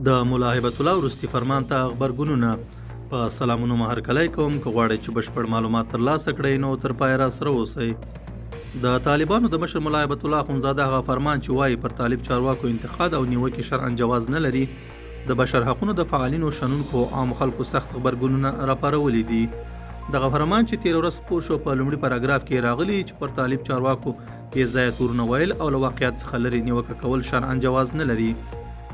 د ملا هبت الله وروستي فرمان ته غبرګونونه. په سلامونو مو هرکلی کوم. که غواړئ چې بشپړ معلومات ترلاسه کړئ نو تر پایه راسره اوسئ. د طالبانو د مشر ملا هبت الله اخوندزاده هغه فرمان چې وایي پر طالب چارواکو انتقاد او نیوکې شرعاً جواز نه لري، د بشر حقونو د فعالینو، شنونکو او عامو خلکو سخت غبرګونونه راپارولي دي. دغه فرمان چې تېره ورځ خپور شو، په لومړي پاراګراف کې راغلي چې پر طالب چارواکو بې ځایه تورونه ویل او له واقعیت څخه لرې نیوکه کول شرعاً جواز نه لري.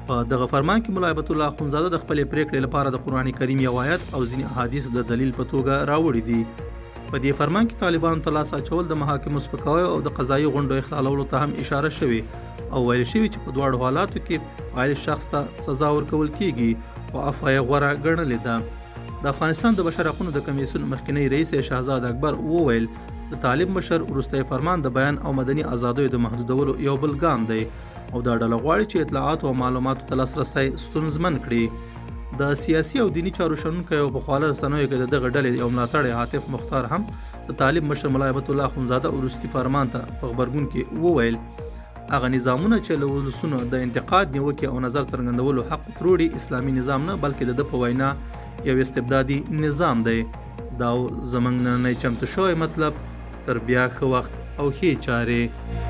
په دغه فرمان کې ملا هبت الله اخوندزاده د خپلې پرېکړې لپاره د قرآن کریم یو آیت او ځینې احادیث د دلیل په توګه راوړي دي. په دې فرمان کې طالبانو ته لاس اچول، د محاکمو سپکاوی او د قضایي غونډو اخلالولو ته هم اشاره شوې او ویل شوي چې په دواړو حالاتو کې فاعل شخص ته سزا ورکول کیږي، خو عفوه یې غوره ګڼلې ده. د افغانستان د بشر حقونو د کمیسیون مخکینی رئیس شهزاد اکبر وویل، د طالب مشر وروستی فرمان د بیان او مدني ازادیو د محدودولو یو بل ګام دی او دا ډله غواړي چې اطلاعاتو او معلوماتو ته لاسرسی ستونزمن کړي. د سیاسي او دیني چارو شنونکی او په خواله رسنیو کې د دغه ډلې یو ملاتړی عاطف مختار هم د طالب مشر ملا هبت الله اخوندزاده وروستي فرمان ته په غبرګون کې وویل، هغه نظامونه چې له ولسونو د انتقاد، نیوکې او نظر څرګندولو حق تروړي، اسلامي نظام نه بلکې د ده په وینا یو استبدادي نظام دی. دا و زموږ نننی چمتو شوی مطلب. تر بیا ښه وخت او ښې چارې.